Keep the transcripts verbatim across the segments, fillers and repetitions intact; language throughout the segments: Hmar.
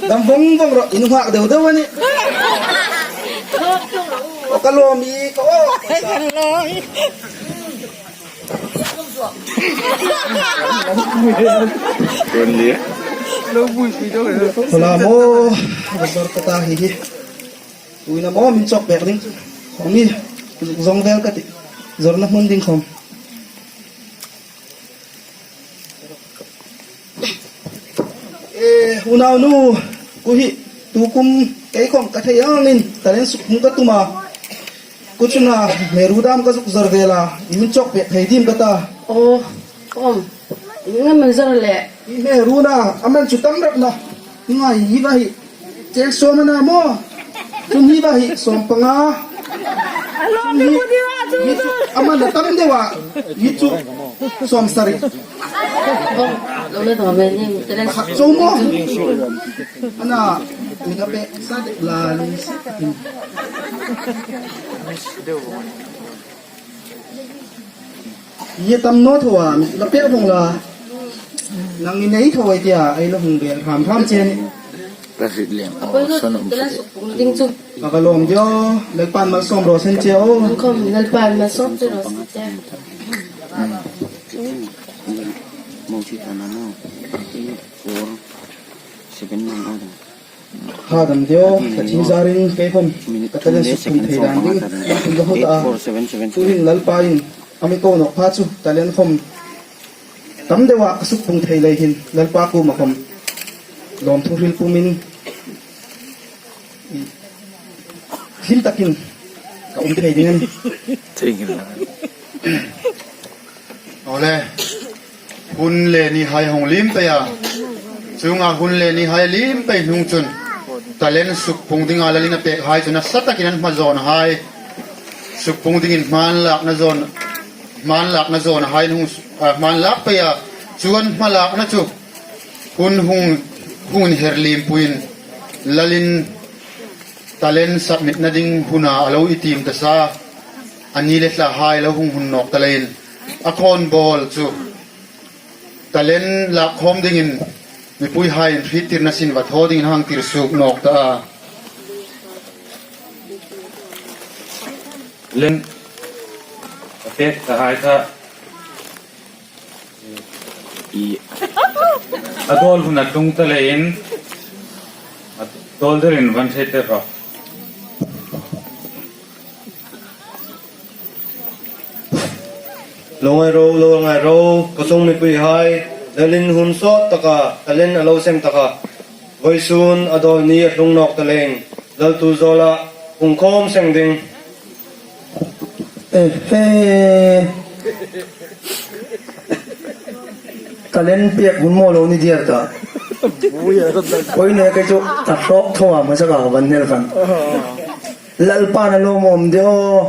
Dam vong vong ro, in nghak deu deu a nih. O ka lawm i, ka o. Hola maw, zor ka ta hi hi. Tuhin a maw min chawk pek ding. Khawm hi, zong vel ka tih. Zawrna hmun ding khawm. E, unaunu, khu hi, tukum kei khawm ka thei angin, talent sukpung ka tum a. Khu chun a, hmeru dam ka zuk zawr vel a, i hun chawk pek thei dim ka ta. Aw, khawm, i ngai man zawr le. I hmeru na, a man chu tam rak na. I ngai hi va hi. Cheng sawm a na maw. Chun hi va hi, sawm panga. Chun hi, hi chu, a man a tam deu a. Hi chu, sawm sari. Lo le dawm e ni, talent. Chau maw. A na, i na pe, sa de la ni si. Hi tam naw tho a, la pek vong la. Nang i nei tho ai tia, ei lo hung bel hram hram che ni. Ka hriet lem. Aw, sawn um talent sukpung ding chu. Ka ka lawm deu, Lalpan malsawm raw se che o. Khawm, Lalpan malsawm che raw se. Mo chi ta na no. Four, seven, nine, order. Ha dam deu, ka thil zarin kei khawm, ka talent sukpung thei dan ding, ka hmu ta a. Tuhin Lalpa'n, a mi ko nawk pha chu, talent khawm, tam deu a ka sukpung thei lei hin, Lalpa kuoma khawm, lawmthu hril pumin, hlim takin, ka um thei ding a nih. Thei ngil la. Awle. Hun le ni hai hung liem pei a. Chuong a hun le ni hai liem pei hnung chun. Talent sukpung dinga Lalin a pek hai chu nasa takin an hma zawn hai. Sukpung dingin hma an lakna zawn, hma an lakna zawn hai hung, a, hma an lak pei a. Chu an hma lakna chu. Hun hung, hung inher liem puin. Lalin talent submit-na ding huna a lo intiem ta sa, a ni le thla hai lo hung hun nawk ta leiin, a khawnbawl chu talent lak khawm dingin mipui haiin hriettirna sin va thaw dingin hang tir suok nawk ta a. Len, a pek ta hai kha. I. A dawl hun a tlung ta leiin, a dawl derin van hriet ta ro. Lo ngai ro, lo ngai ro, ka chung mipui hai, Lalin hun sawt taka, talent a lo seng taka. Vawisun a dawl ni a tlung nawk ta leiin, Laltuolzawla pungkhawm seng ding. Ehe. Talent pek hun maw lo ni diar ta. Koi ne kei chu ka hlawk tho a, hmasa ka van nel khan. Lalpan a lo mawm de aw.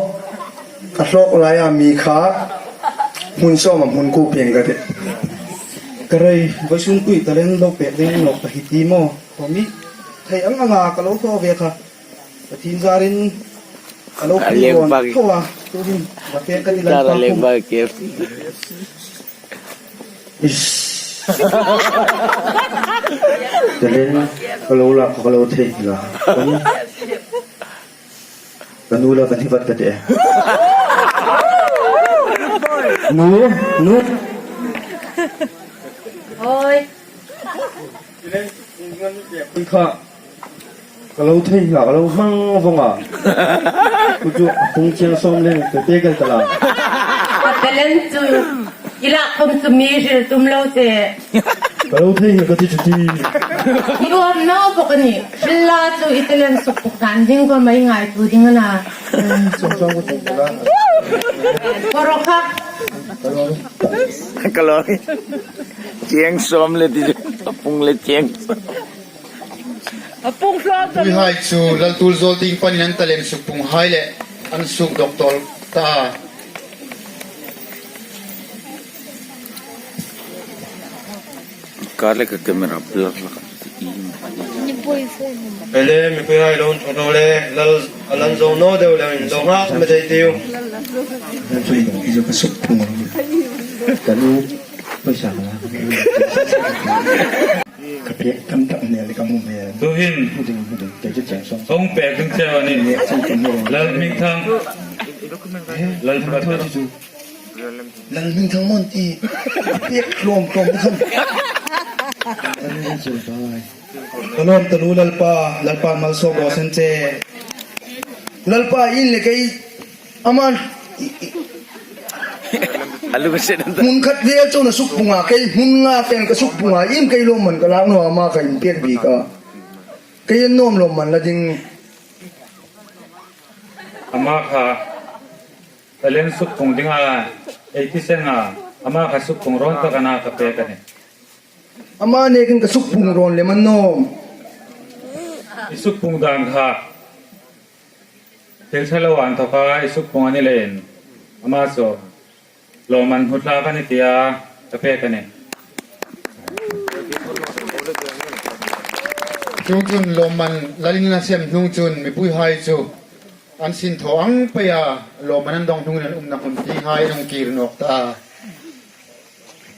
Ka hlawk laia mi kha. Hmun sawma hmun kuo pieng ka tih. Ka rei, vawisun khuo talent lo pek ding nawk ka hi ti maw. Khawm hi, thei ang anga ka lo thaw ve kha. Pathien zarin ka lo pui bawk tho a, tuhin va pek ka ti lai ta leng khawm. Ish. Talent ka lo la, ka lo thei la. Ka nu la kan hi vat ka tih. Nu, nu. Hoi. Kha, ka lo thei la, ka lo hmang vong a. Ku chu a pung chiang sawm leng, ka pe kal ta la. Ka talent chu, i la khawm chu mi hril tum lo che. Ka lo thei ka ti chu ti. I nuom naw bawk a nih. Hril la chu i talent sukpuk dan ding khawm ei ngaituo ding a na. Chawng chawng ka ti la. Ka ro kha. Ka lo. Chiang sawm le ti chu, a pung le chiang. A pung hlawm ta. Mipui hai chu Laltuolzawl tieng panin an talent sukpung hai le an suk dawk tawl ta. Ka le ka camera blur la ka ti. Ele, mipui hai lo, lo le, Lal, Lal zo naw deu le, lo nghak me dei tiu. Mipui, i zo ka sukpung. Ka nu, pawisa ka la. Ka pek tam tak ni le ka hmu hmel. Tuhin. Hmu ding, hmu ding. Te chu cheng song. Song pek ding che a nih. Ni cheng song. Lalhmingthang. Eh, Lalhmingthang chu. Lalhmingthang maw ti. Pek hlawm hlawm khan. Ani chu bai. Ka lawm taluo Lalpa, Lalpa malsawm raw se che. Lalpa in le kei Aman, a lu se dan ta. Hmun khat vel chun a sukpung a, kei hmun nga pen ka sukpung a, iem kei lawmman ka lak naw a, ama kha inpek bik a. Kei an nuom lawmman la ding. Ama kha talent sukpung dinga ei ti seng a, ama kha sukpung rawn tak a na ka pek a nih. Ama nekin ka sukpung rawn lem an nuom. I sukpung dan kha thil ṭha lo a inthawka i sukpung a ni leiin ama chu lawmman hmu thlak a ni tia ka pek a nih. Chuongchun lawmman lal in a siem hnung chun mipuihai chu an sin thaw ang pei a, lawmman an dawng hnungin an umna hmun tienghai an hung kir nawk ta a.